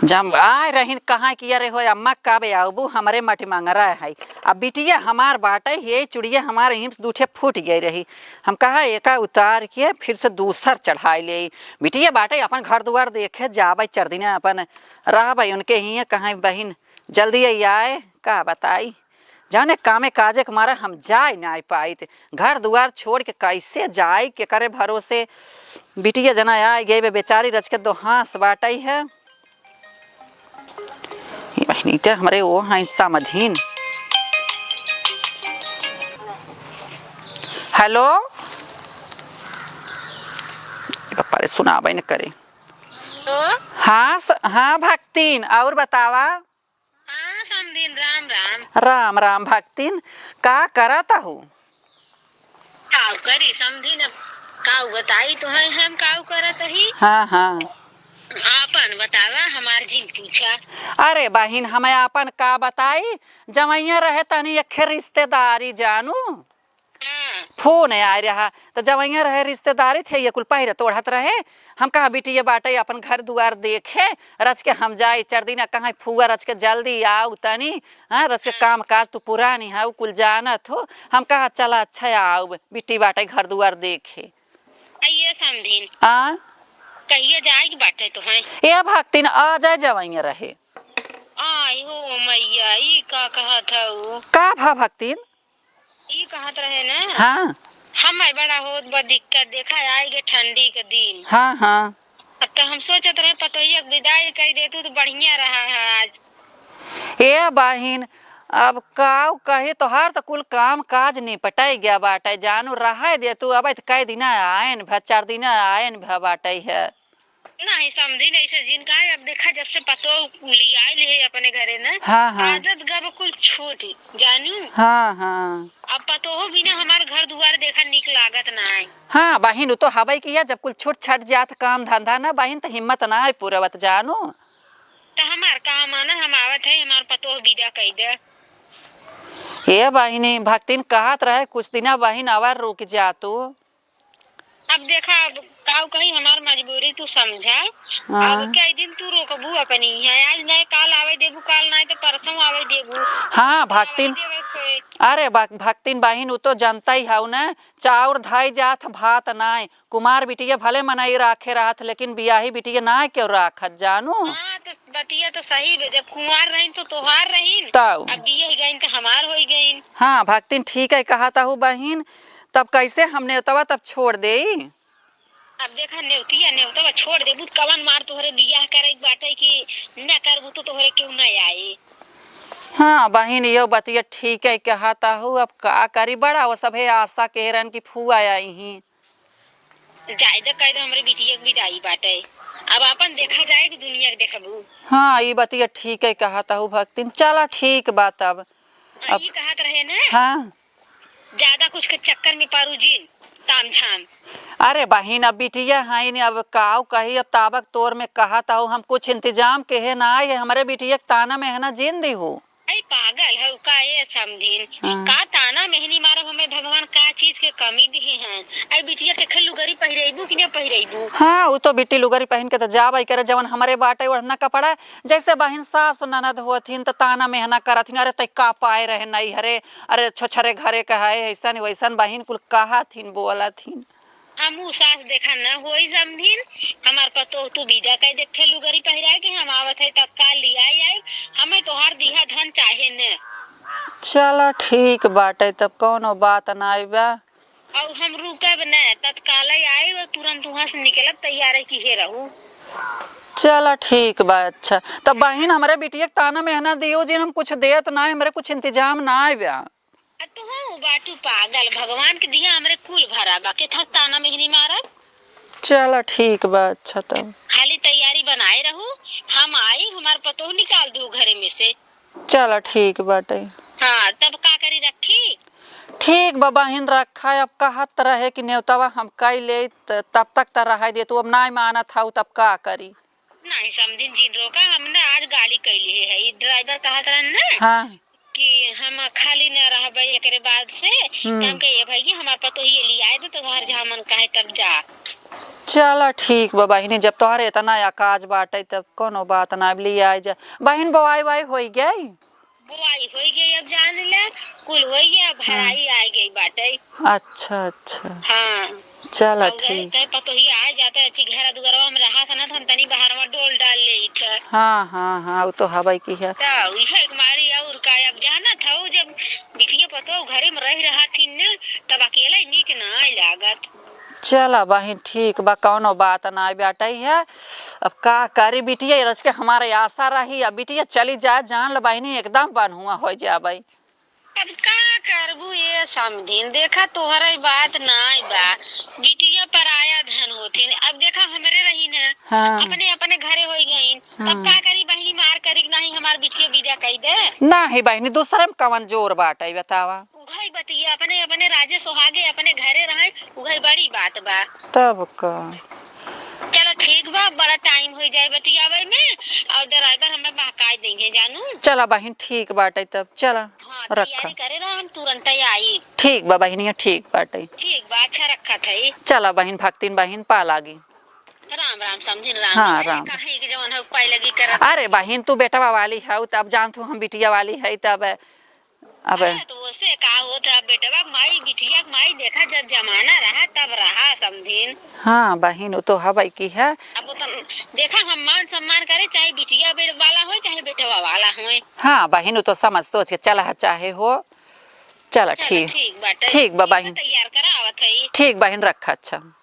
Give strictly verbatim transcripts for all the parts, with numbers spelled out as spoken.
जब आए रहिन, कहा कि अरे हो अम्मा, कब आउबू, हमरे मटिमंगरा है। अब बिटिया हमार बाटे, ये चुड़िया हमार यहीं से दू ठे फूट गई रही। हम कहा एका उतार के फिर से दूसर चढ़ाई ले। बिटिया बाटे अपन घर दुआर देखे, जाबे चार दिन अपन रहबे उनके हियाँ। कहा बहिन जल्दी ही आए, का बताई, जाने कामे काजे के मारे हम जाए नाई पाइत। घर दुआर छोड़ के कैसे जाए, केकरे भरोसे। बिटिया जना आए गए बे बेचारी, रच के दो हाँस बाटई है। ये बहिनी ते हमरे वो हैं समधिन। हेलो, ये बापा रे सुनाबे न करे। हेलो। हाँ स-, हाँ भक्तिन, और बतावा। हाँ समधिन, राम राम। राम राम भक्तिन, का करत हू? काउ करी समधिन, अब काउ बताई तोहैं हम काउ करत ही। हाँ, हाँ। आपन बतावा, हमार जिन पूछा। अरे बहिन, हमें आपन का बताई, जवैया रहे तनी एक रिश्तेदारी जानू। हाँ। फोन आए रहा, त जवैया रहे रिश्तेदारी थे, ये कुल पहिरत ओढ़त रहे। हम कहा बिटिया बाटे अपन घर दुआर देखे, रच के हम जाई चार दिन, कहा फुआ रच के जल्दी आउ तनी, हाँ, रच के हाँ। काम काज तू पुरानी है, उ कुल जानत हो। हम कहा चला अच्छा आउ, बिटी बाटे घर दुआर देखे। आइए समधिन। आ? कहिए जाए के बाटे तोहैं? ए भक्तिन, आ जाए जवैया रहे। आई हो मैया, ई का कहत हऊ? का भा भक्तिन? ई कहत रहे ना। हाँ। हमें बड़ा होत बा दिक्कत, देखा आए गे ठंडी के दिन। हाँ, हाँ। अब तो हम सोचत रहे पतोहिया के विदाई कई देतू तो बढ़िया रहा है आज। ए बहिन, अब काउ कही, तोहार तो कुल काम काज निपटाई गया बाटे जानू, रहे देतू, अब तो कई दिना आयन भ, चार दिना आयन भ बाटे है। नहीं समधिन, ऐसे जिन का है, अब देखा जब से पतोह लियाइल है अपने घरे ना, हाँ, हाँ। आदत गब कुल छूट जानू। हाँ, हाँ। अब पतोह बिना हमार घर दुआर देखा निक लागत ना है। हाँ बहिन, उ तो हबे किया, जब कुल छूट छट जात काम धंधा ना बहिन, तो हिम्मत ना है पूरवत जानू। तो हमार काम आना, हम आवत है, हमार पतोह विदा कई दे। ए बहिनी, भक्तिन कहत रहे कुछ दिना बहिन और रुक जा तू। अब देखा, अब काउ कही, हमार मजबूरी तू समझा। हाँ। अब कई दिन तू रोकबू अपनी है, आज नहीं काल आवे देबू, काल नहीं तो परसों आवे देबू। हाँ, आवे भक्तिन। देवे से। अरे भक-, भक्तिन बहिन, उ तो जनता ही हऊ न, चाउर धाई जात भात नाय। कुमार बिटिया भले मनई राखे रहत, लेकिन बियाही बिटिया नाय केहू राखत जानू। हाँ, तो बतिया तो सही बे, जब कुंवार रहिन तो तोहार रहिन, तब। अब बियाही गइन तो हमार होई गइन। हाँ, भक्तिन ठीक है कहत हऊ बहिन, तब कैसे हम नेवतवा तब छोड़ देई? अब देखा नेवतिया, नेवतवा छोड़ देबू त कवन मार तोहरे बियाह करे के बाटे कि न करबू तो तोहरे केहू न आई। हाँ बहिन, यो बतिया ठीक है कहत हऊ, अब का करी, बड़ा वो सभे आशा के रहन कि फुआ आई ही। जाए दे, कह दे हमरे बिटिया के विदाई बाटे, अब आपन देखा जाए कि दुनिया के देखबू। हाँ, ई बतिया ठीक है कहत हऊ भक्तिन। चला ठीक बा तब। हाँ, अब ई कहत रहे ना। हाँ। ज्यादा कुछ के चक्कर में परू जिन, ताम झाम। अरे बहिन, अब बिटिया हईन, अब काउ कही, अब ताबक तोर में कहत हऊ, हम कुछ इंतजाम केहे ना आए, हमरे बिटिया के ताना मेहना जिन दिहू। अई पागल हऊ का ए समधिन? हाँ। का ताना मेहनी मारब, हमें भगवान का चीज के कमी दिहे हैं? अई बिटिया के खे लुगरी पहिरेबू कि ना पहिरेबू? हाँ, उ तो बिट्टी लुगरी पहिन के तो जाबे करे, जवन हमरे बाटे ओढ़ना कपड़ा। जैसे बहिन सास ननद होथिन तो ताना मेहना करथिन, "अरे तै का पाए रहे नैहरे, अरे छोछरे घरे के है, ऐसन वैसन" बहिन कुल कहथिन बोलथिन। हमू सास देखा न होई समधिन, हमार पतोह तू विदा कई दे, ठे लुगरी पहिराए के हम आवत है, तत्काल लियाई आई, हमें तोहार दिहा धन चाहे न। चला ठीक बाटे, तब कौनो बात नाई बा। अउ हम रुकब न, तत्काल आई, तुरंत वहाँ से निकलब, तैयार है कि हे रहू। चला ठीक बा, अच्छा। तब बहिन, हमरे बिटिया के ताना मेहना दियो जिन, हम कुछ देत नाई, हमरे कुछ इंतजाम नाई बा। आ तू बाटू पागल, भगवान के दिया हमरे कुल भरा बा, केथा ताना मेहनी मारब। चला ठीक बा, अच्छा तब। खाली तैयारी बनाए रहू, हम आई, हमार पतोह निकाल दू घरे में से। चला ठीक बाटे। हाँ, तब का करी, रखी? ठीक बा बहिन, रखा। अब कहत रहे कि नेवतावा हम कई ले, त-, तब तक त रहाई दे, तू अब नाई मानत हऊ, तब का करी? नहीं समधिन जिन रोका, हम ना आज गाली कैली है, ई ड्राइवर कहत रहन ना हाँ। कि हम खाली न रहबे एकरे बाद से, हम्म। त हम कहे, "ए भैया, हमार पतोहिए लियाए दे, तो घर जहाँ मन कहे तब जा।" चला ठीक बा बहिनी, जब तोहरे इतना अकाज बाटे तब कौनो बात ना, अब लियाए जा। बहिन, बोआई वाई होई गई? बोआई होई गई, अब जान ले, कुल होई गई, अब हम्म। भराई आ गई बाटे। अच्छा, अच्छा। हाँ। चला अब वही ठीक। कहे पतोहिया आ जाता है, अच्छी घेरा दुआरवा में रहा था ना, तो हम तनी बाहर में डोल डाल ले थे। हाँ, हाँ, हाँ, वो तो हवाई की है। तो इहे एक मारी और का, अब जाना था, वो जब बिटिया पतोह घरे में रह रहा थी न, तब अकेला ही नीक ना लागत। चला बहिन, ठीक बा, कौनो बात ना बाटई है। अब का करी बिटिया, रच के हमारे आशा रही, अब बिटिया चली जाए, जान ल बहिनी, एकदम बनहुआ हो जाबई। अब का करबू ये समधिन, देखा तोहरे बात नाई बा, बिटिया पराया धन होथिन। अब देखा हमरे रही न, हाँ। अपने, अपने घरे होई गईन, तब हाँ। का करी बहिनी, मार करी कि नाही हमार बिटिया विदा कई दे? नाही बहिनी, दूसरे में कवन जोर बाटे बतावा? उघई बतिया, अपने, अपने राजे सोहागे, अपने घरे रहे, उघई बड़ी बात बा। तब का? चलो ठीक बा, बड़ा टाइम होई जाए बतियावे में, और ड्राइवर हमें बहकाई देंगे जानू। चला बहिन, ठीक बाटे तब, चला। हाँ, रखा। तैयारी करे रहा, हम तुरंत ही आई। ठीक बा बहिनिया, ठीक बाटे। ठीक बा, अच्छा रखा था। चला बहिन, भक्तिन बहिन पा लागी। राम राम समधिन, राम हाँ, राम। राम। काहे कि जवन है पाई लगी करत। अरे बहिन, तू बेटवा वाली है, तब जान तू हम बिटिया वाली है, तब अब अरे, तो ओसे का होत है, बेटवा के माई, बिटिया के माई, देखा, जब जमाना रहा, तब रहा, समधिन। हाँ, बहिन, वो तो हवै की है। अब वो तो, देखा, हम मान सम्मान करे, चाहे बिटिया बे-, वाला होय, चाहे बेटवा वाला होय। हाँ, बहिन, वो तो समझ सोच के चला है, चाहे हो। चला, चला, ठीक। ठीक बाटे। ठीक बा, ठीक बा, बहिन। तैयार करा, आवत है। ठीक, बहिन, रखा, अच्छा।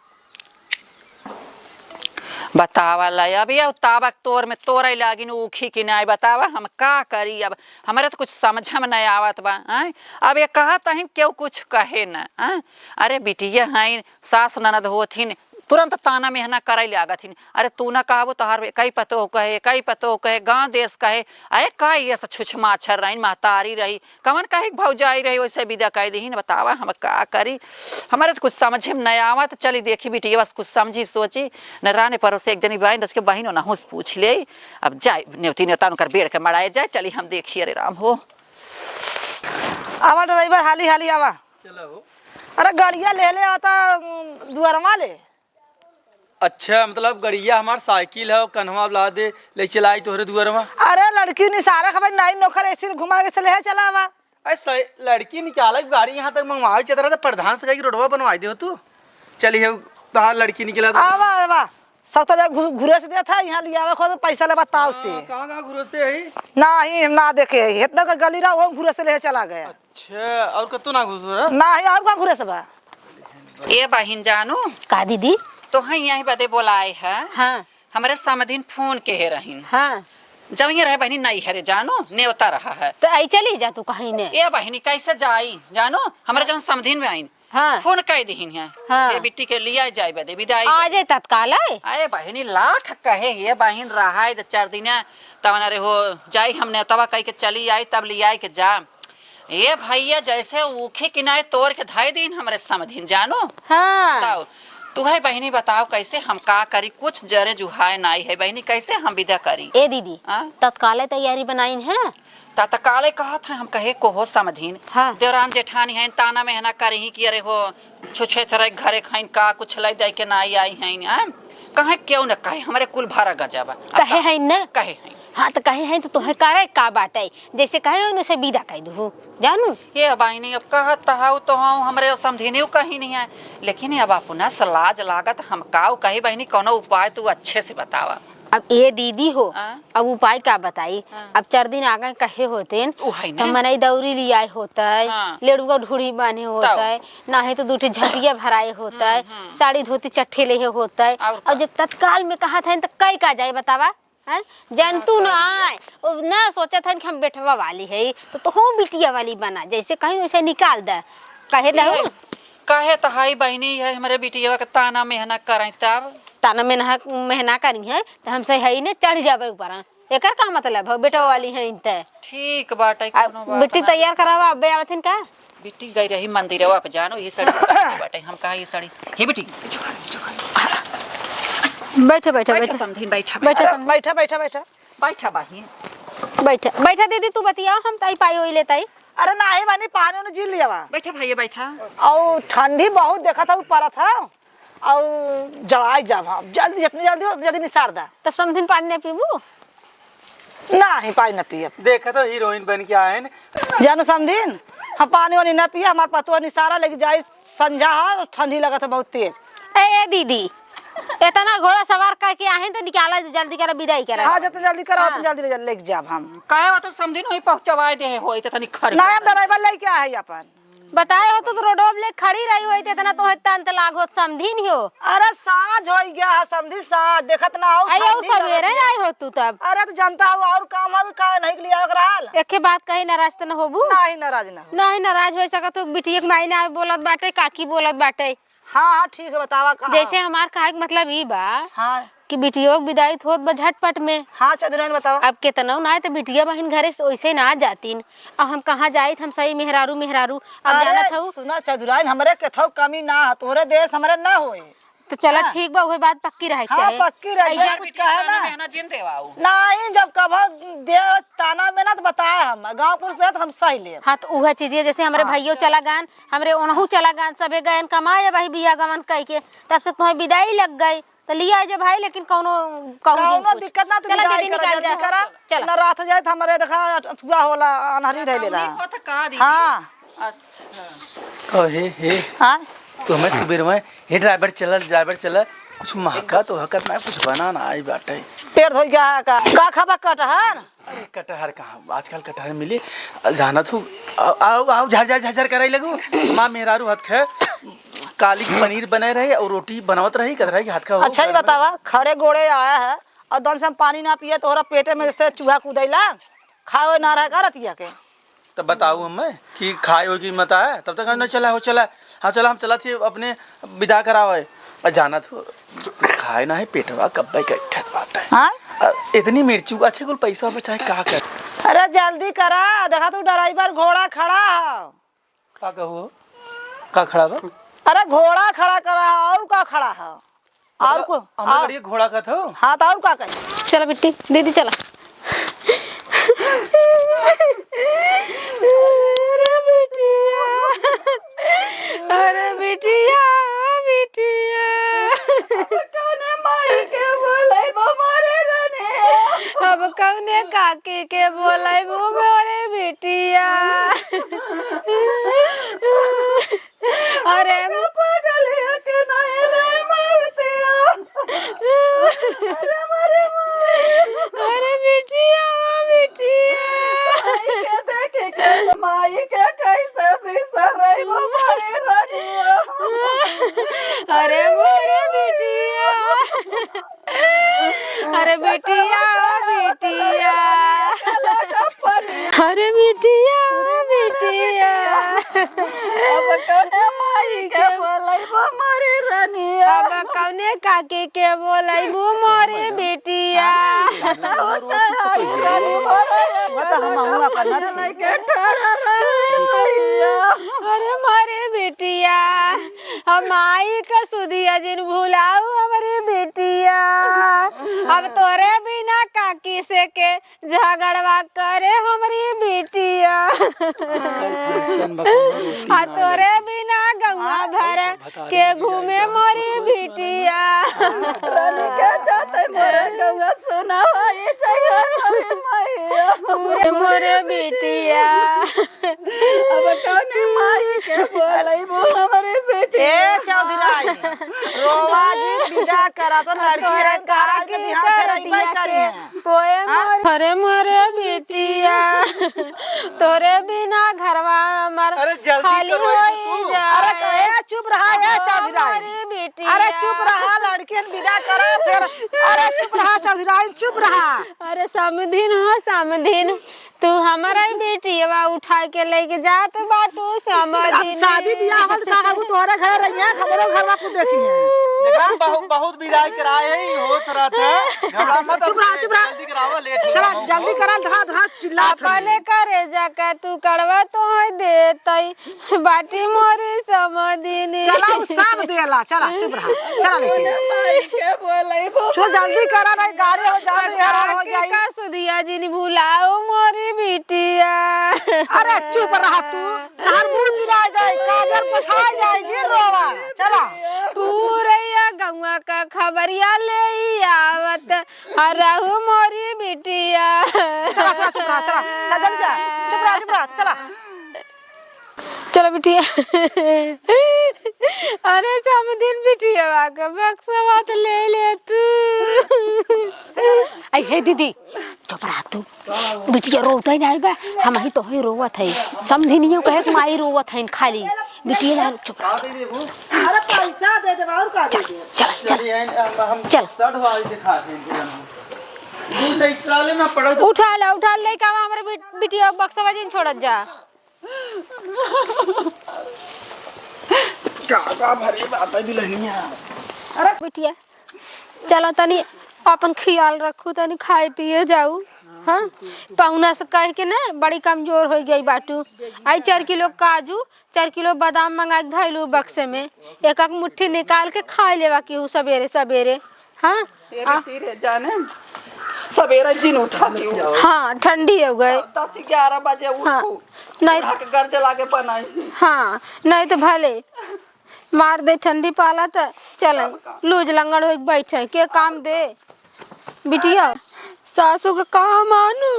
बतावा ला, अब ये ताबक तोर में तोरे लागिन ऊखी कि नाई, बतावा हम का करी, अब हमरे तो कुछ समझ में नहीं आवत बा, आय? अब ये कहत हइन केहू कुछ कहे न, आय? अरे बिटिया हइन, सास ननद होथिन, तुरंत ताना मेहना करे लागथिन, अरे तू ना कहबो तोहार कई पतोह कहे, कई पतोह कहे, गाँव देश कहे, अरे का ये सब छुछ माछर रहीन, महतारी रही, कवन काहे के भौजाई रही, वैसे विदा कइ दिहिन, बतावा, हम का करी? हमरे तो कुछ समझे में नहीं आवत। चली देखी बिटिया, बस कुछ समझी सोची, न राने परोसे एक जनी बाइन, रच के बहिन ओनहु से पूछ ले। अब जाए, नेवती नेवता उनकर बेड़ के मड़ाए जाए, चली हम देखी, अरे राम हो। आवा ड्राइवर, हाली हाली आवा। चला हो। अरे गड़िया ले ले, आता दुआरवा ले। अच्छा, मतलब गड़िया हमार साइकिल है, कन्हवा लादे, ले चलाई तोहरे दुआरवा। अरे लड़की निसारा खबर नाई नौकर ऐसी घुमा के चले है, चलावा। अरे सही, लड़की निकाले के गाड़ी यहाँ तक मंगवावे चलत रहा, तो प्रधान से कही कि रोडवा बनवाई दे हो तू। चली है, तोहार लड़की निकला तो आवा, आवा। सब तो जा घु-, घुरे से देत है, यहाँ लियावे को तो पैसा लेबा ताव से। हाँ, कहाँ, कहाँ घुरे से है? नाही, हम ना देखे है। इतना का गली रहा, वो घुरे से ले चला गया। अच्छा, और कतौ ना घुसो रहा? नाही, और कहाँ घुरे से बा? ए बहिन जानू। का दीदी? तोहई यही बदे बोलाए है। हाँ। हमरे समधिन फोन केहे रहिन। हाँ। जब ये रहे बहिनी नहीं हरे जानू, नेवता रहा है। तो आई चली जा तू कहीं ने। ए बहिनी कैसे जाई जानू? हमरे हाँ। जौन समधिन में आइन। हाँ। फोन कइ दिहिन है। हाँ। ए बिट्टी के लिया जाए बदे विदाई आ बदे। जाए तत्काल आए। अरे बहिनी लाख कहे, ए बहिन रहा है दो चार दिन, तब ना रे हो जाई, हम नेवतवा कहि के चली आई, तब लियाई के जा। ए भइया, जैसे ऊखे किनारे तोर के धइ दीन हमरे समधिन, जानू। हाँ। तब तुहै बहिनी बताओ, कैसे हम का करी, कुछ जरे जुहाय नाई है बहिनी, कैसे हम विदा करी? ए दीदी, हाँ? तत्काले तैयारी बनाइन है? तत्काले कहत है, हम कहे को हो समधिन, हाँ। देवरान जेठानी हैं, ताना मेहना करिहीं कि अरे हो, छुछे थरे घरे खाइन का, कुछ लइ दइ के नाई आई हैं, हाँ? कहे केहू न कहे, हमरे कुल भरा गजब। अब कहे का-, हैं न? कहे हैं। हाँ, त कहे हैं त तोहे करे का बाटे? जैसे कहे ओनसे विदा कइ दुहु, जानू। ए बहिनी, अब कहत त हऊ त हऊ, हमरे समधिनियो कहिन है, लेकिन अब अपना से लाज लागत, हम काऊ कही बहिनी, कौनो उपाय तू अच्छे से बतावा। अब ए दीदी हो, हाँ? अब उपाय का बताई? हाँ। अब चार दिन आगे कहे होतेन, उ है त ना। मनई दौरी लियाए होतै, हाँ। लेड़ुआ ढूढ़ी बान्हे तब। होतै, नाहीं त दू ठे झटिया भराए होतै, हम्म, हम्म। साड़ी धोती चट्ठी लेहे होतै। और और का? जब तत्काल में कहत हैं त कई का जाए बतावा? हैं? जनतू ना आए, ओ ना सोचत हन कि हम बेटवा वाली है, त तोहू बिटिया वाली बना, जैसे कहीं वैसे निकाल दे। कहे ना हो? कहे त हई बहिनी, है हमरे बिटिया के ताना मेहना करई तब। ताना मेहना, मेहना करी है, त हमसे हई ने चढ़ जाबे ऊपर। एकर का मतलब है, बेटवा वाली है इनते? ठीक बाटे, आ, कोनो बात बिट्टी ना। तैयार करावा, अबे आवत हन का? बिट्टी गई रही मंदिरवा पे, जानो, ये साड़ी पहने बाटे, हम कहा ये साड़ी, हे बिट्टी, बैठा, बैठा, बैठा बैठा। समधिन, बैठा, बैठा बैठा। समधिन। बैठा, बैठा, बैठा। बैठा बहिन। बैठा, बैठा दीदी, तू बतिया, हम ताई पाई ओई लेताई। अरे नाही बहिनी, पानी उनी जी लियावा। बैठा भैया, बैठा। अउ ठंडी बहुत देखत हउ परत हउ, अउ जड़ाई जाब हम। जल्दी, जितनी जल्दी हो, उतनी जल्दी निसार दा। तब समधिन पानी ना पीबू? नाही, पानी ना पियब। देखा तो हीरोइन बन के आए हैं। जानू समधिन, हम पानी वानी ना पिया, हमार पतोह निसारा लेके जाई, संझा है, ठंडी लगत है बहुत तेज। ए, ए दीदी, इतना घोड़ा सवार करके आए हैं तो निकाला, जल्दी करा, विदाई करा। हाँ, जितना जल्दी करा, हाँ। उतना जल्दी ले, लेके जाब हम। काहे हो तो समधिन वहीं पहुँचवाए दे हो, इतना तनी खर ना, हम ड्राइवर लेके आए हैं अपन। बताए हो तो, तो रोडवा ले खड़ी रही होई, तो इतना तोहे तंत लाग होत समधिन हो। अरे साँझ होई गया है समधिन, साँझ देखत ना हो, अरे, उ ठंडी लगत सवेरे है। आई हो तू तब। अरे तो जनता हो, और काम है, का नहीं के लिए आवे के रहल? एके बात कही, नाराज तो न होबू? नाही, नाराज ना हो। नाही नाराज हो सकत हो, बिटिया के माई ना बोलत बाटे, काकी बोलत बाटे। हाँ, हाँ, ठीक है, बतावा का। जैसे हमार कहे के मतलब ई बा हाँ। कि बिटियो के विदाई होत बा झटपट में। हाँ, चौधराइन बतावा। अब केतनो ना है तो बिटिया बहिन घरे से वैसे ना जातीन। अब हम कहाँ जाइत, हम सही मेहरारू, मेहरारू। अब अरे, जानत हऊ। सुना चौधराइन, हमरे केथौ कमी ना है, तोहरे देश हमरे ना होए। तो चला हाँ। ठीक बा, उहे बात पक्की रहे के हाँ, चाहे। पक्की रहे, ऐसे यार कुछ बिटिया कहे ताना ना। में है ना, जिन देवाऊ। नहीं, जब कभो दे ताना में ना तो बताए हम, गाँव पुलिस दे तो हम सही लेब। हाँ, तो उहे चीजिए जैसे हमरे हाँ। भइयो चला गन, हमरे ओनहू चला गन, सभे गयन कमाए, भाई बिया गमन कई के, तब से तुम्हें विदाई लग गई। तो लिया जे भाई, लेकिन कौनो, कहू कौनो जिन कुछ। दिक्कत ना, तू चला विदाई दीदी, करा, निकाल जल्दी जा। करा। चला। ना रात हो जाए तो हमरे देखा अथुआ होला, अनहरी धैले रहा। होत का दीदी? हाँ। अच्छा। ओ हे, हे। हाँ? तो हमें सुबेर में, हे ड्राइवर चला, ड्राइवर चला, कुछ महका तो हकत ना, कुछ बना ना आई बाटे। पेट धोई गया है का? का खाबा कटहर? अरे कटहर कहाँ, आजकल कटहर मिली? जानत हूँ, आओ, आओ, आओ, झर, झर, झर, झर कराई लगू। माँ मेहरारू हथ खे, काली के पनीर बने रही और रोटी बनावत रही, कतरा के हाथ का हो, अच्छा, ये घर में। बतावा, खड़े गोड़े आया है और दन से हम पानी ना पिए, तोहरा पेटे में जैसे चूहा कूदैला, खाओ ना रहे का रतिया के। तो बताऊ हमें कि खाए हो कि मत आए, तब तक ना चला हो, चला। हाँ, चला, हम चला थी अपने विदा करावे। और जाना तो कुछ खाए ना है, पेटवा कब्बे के ठक बात है। हाँ? अ, इतनी मिर्चू, अच्छे कुल पैसा बचाए का कर? अरे जल्दी करा, देखा तू ड्राइवर घोड़ा खड़ा है। का कहू हो? का खड़ा बा? अरे घोड़ा खड़ा करा, और का खड़ा है? और हमरा, को, हमरा और गाड़ी के घोड़ा कहत हो? हाँ, तो और का कहे? चला बिट्टी, दीदी चला। अरे बिटिया, अरे बिटिया, ओ बिटिया। अब कौने माई के बोलैबो मोरे रनिया? अब कौने काकी के बोलैबो मोरे बिटिया? अरे पागल है के नहीं रे मारतिया। अरे, अरे, अरे, अरे बिटिया, ओ बिटिया। माई के देखे के, माई के कैसे बिसरैबो मोरे रनिया। अरे मोरे बिटिया। अरे बिटिया, ओ बिटिया। अरे बिटिया, ओ बिटिया। अब कौने माई के बोलैबो मोरे रनिया? अब कौने काकी के बोलैबो मोरे बिटिया? बताओ सहाय रनी मोरे वो तो हम हुआ करना थी। लइके ठाड़ा रहे मैया। अरे मोरे बिटिया, हम माई के सुधिया जिन भुलाऊ हमरे बिटिया। अब तोरे बिना काकी से के झगड़वा करे हमरी बिटिया। आजकल फैशन बा, कौनो रोटी आ ना तोरे लगी। बिना गौवा हाँ। भर के घूमे मोरी बिटिया। रानी के जाते मोरे गौवा सुना होई चाहिए मोरे मैया। पूरे मोरे बिटिया। अब कौने माई के बोलैबो हमरे बेटी? ए चौधराइन, रोवा जी विदा करा तो लड़की तोरे है, तारा के काकी बिहान के फेर अइबे रतिया करी के हैं। कोए हाँ? मोर-, अरे मोरे बिटिया, तोरे बिना घरवा हमर अरे जल्दी खाली करो, होई तू। जाए। अरे कहे चुप रहा, ए ओ चौधराइन। मोरे बिटिया। अरे चुप रहा, लड़कियन विदा करा फेर। अरे चुप रहा चौधराइन, चुप रहा। अरे समधिन हो समधिन, तू हमरे बेटियवा उठा के लेके जात बाटू अब समधिन। शादी बियाह होल का करबू, तोहरे घरे रहिए, हमरो घरवा कुछ देखिए। देखा, बहु-, बहुत विदाई कराए है, होत रहत है। घबरा मत, चुप रहा, चुप रहा। जल्दी करावा, लेट हो चला, रहा हूँ। जल्दी करा, धरा, धरा, चिल्लात है। अपने करेजा का टुकड़वा तोहे देतई, बाटी मोरी समधिनी। चला, उ सब देला, चला, चुप रहा, चला लेके। अपने माई के बोलैबो छो, जल्दी करा, नहीं गाड़ी हो जाए, हैरान हो जाई। का सुधिया जिन भुलाओ मोरी बिटिया। अरे चुप रहा तू, तहार मुंह पिराय जाए, काजर पोछाय जाए, जिन रोवा। चला। पूरैया गौवा का खबरिया लेइ आवत, आ रहू मोरी बिटिया। चला, चला, चुप रहा, चला। चल, जल्दी जा। चुप रहा, चुप रहा, चला। चला बिटिया। अरे समधिन बिटिया के बक्सवा त लेइ ले तू। आई हे दीदी, चुप रहा तू। बिटिया रोवत ही नाहीं बा, हमहीं तोहई रोवत हई। समधिनियो कहे कि माई रोवत हइन खाली। बिटिया ना, चुप रहा। अरे पैसा दे देब, और का दे देब? चल, चल। चलिए, हम, हम चल। सड वाली दिखा दें तुरंत। दूसरे ट्राली में पड़ा तो उठा ला, उठा ले, का हमरे बिट-, बिटिया बक्सवा जिन छोड़त जा। का, का भरी बात है दुल्हनिया। अरे बिटिया, चलो तनी अपन ख्याल रखू, तनी खाए पिए जाऊ। हाँ, पहुना से कह के ना बड़ी कमजोर होइ गई बाटू। आई चार किलो काजू, चार किलो बादाम मंगा के धइलू बक्से में, एक एक मुट्ठी निकाल के खाए लेवा की हूँ सबेरे सबेरे। हाँ, तेरे आ- तीरे जाने, सबेरे जिन उठाती हूँ। हाँ, ठंडी हो गए। दस ग्यारह बजे हाँ, उठू, नहीं उठा के घर जला के बनाई। हाँ, नहीं तो भले मार दे ठंडी पाला त चले, लूज लंगड़ हो बैठे, के काम दे? बिटिया, सासू के का मानू?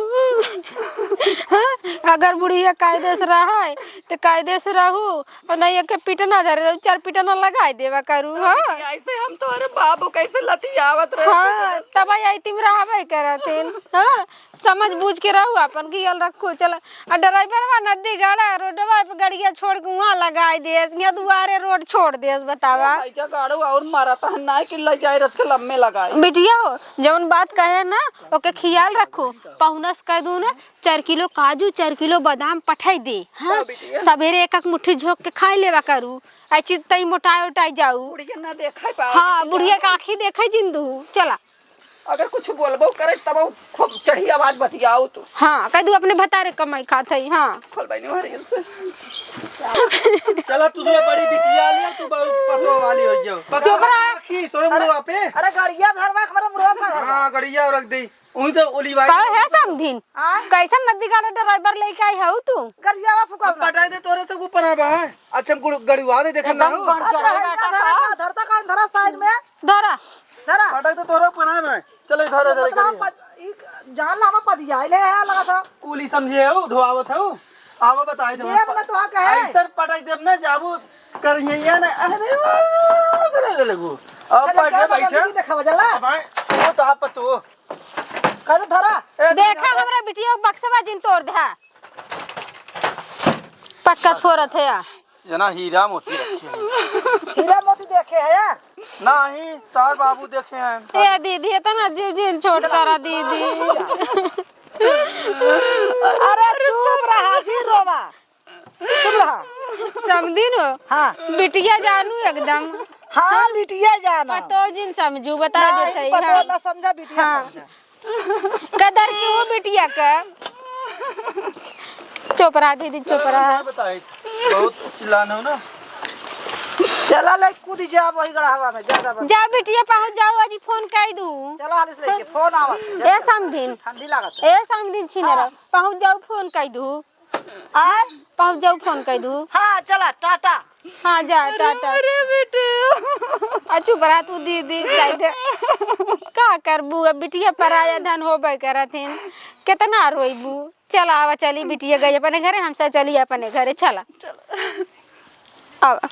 हाँ? अगर बुढ़िया कायदे से रहे, त कायदे से रहू, और नहीं एके पिटना धरे रहू, चार पिटना लगाई देवा करू, हाँ? बिटिया, ऐसे हम तोहरे बाबू कैसे लतियावत रहे? हाँ, तब आई तुम रहबे करत हन, हाँ? समझ बूझ के रहू, अपन ख्याल रखू। चल, आ ड्राइवरवा नदी गाड़ा रोडवा पे गड़िया छोड़ के वहाँ लगाई देस, यहाँ दुआरे रोड छोड़ देस, बतावा। भाई जा गाड़ू और मारा तहन ना कि ले जाए रथ के लम्बे लगाए। बिटिया हो, जौन बात कहे ना, ओके ख्याल रखू। पहुना से कह दू ना, चार किलो काजू, चार किलो बादाम पठाई दे। हाँ, हाँ, बिटिया। सबेरे एक एक मुट्ठी झोंक के खाई लेवा करू, ऐ चित तई मोटाई उटाई जाऊ। बुढ़िया ना देखाई पावे, हाँ, बिटिया। बुढ़िया के आँखी देखे जिन दू। चला। अगर कुछ बोलबो करे तब खूब चढ़ी आवाज बतियाओ तू। हाँ, कह दू अपने भतारे कमाई खात है, हाँ। खोल बहनी हरियर से। चला तू सुबह बड़ी बिटिया लिया, तू बहुत पतवा वाली हो जाओ। पतवा चुप रहा। रखी तोरे अरे, मुड़वा पे। अरे गड़िया धरवा हमारे मुड़वा पे धरवा। हाँ, गड़िया रख दे। उही तो ओली भाई। का है समधिन? आ? कैसन नदी गाड़ा ड्राइवर लेके आई हऊ तू? गड़ियावा फुकावना। पटाई दे तोरे से ऊपर है बा। अच्छा, हम गुड़-, गड़ुआ दे, देखा ना एकदम हो। गड़-, अच्छा, है, गड़-, धरा, धरा, धरता कौन धरा साइड में? धरा। धरा। पटाई दे तोरे ऊपर है बा। चले, धरे, धरे, मतलब, धरे। पद-, ई जान लावा पदिया, ले आया लगा था। कुली समझे हो, ढोआवत हो। आवा बताए दे। देव न तो कहे। ऐसन पटाई देव न जाबू करिए ना। अरे वाह, करे लगू। अब चले, बैठे, चले, बैठे। बदल के देखावा जाला। अब आए, वो तो आप तो। कहे तो धरा। ए, देखा धरा। हमरा बिटिया बक्सवा जिन तोड़ दे। पक्का फोरत है या। जना हीरा मोती रखे हैं। हीरा मोती देखे है या? नहीं, तार बाबू देखे हैं। ए दीदी, इतना जीव जिन छोट करा दीदी। अरे चुप रहा जी, रोवा। चुप रहा। समधिन हो? हाँ। बिटिया जानू एकदम। हाँ, बिटिया जाना। पतो जिन समझू, बता दे नहीं, सही, पतो हाँ। ना समझा, बिटिया हाँ। समझा। कदर की हो बिटिया का। चुप रहा दीदी, चुप रहा। बताई, बहुत चिल्लाना हो ना। चला ले कूद जा वही गड़हवा में, ज्यादा बन। जा बिटिया पहुँच जाओ, आज फोन कई दू। चला हाली से लेके फोन आवत। ए समधिन। ठंडी लागत है। ए समधिन छिनरा, हाँ। पहुँच जाओ, फोन कई दू। आय? पहुँच जाओ, फोन कई दू। हाँ, चला, टाटा। हाँ, जा, अरे, टाटा। अरे, बेटे। आ, चुप रहा तू, दीदी, जाए दे। का करबू, अब बिटिया पराया धन होबे करत हिन। केतना रोइबू? चल, आवा, चली, बिटिया गई अपने घरे, हमसे चली अपने घरे, चला। चल। आवा।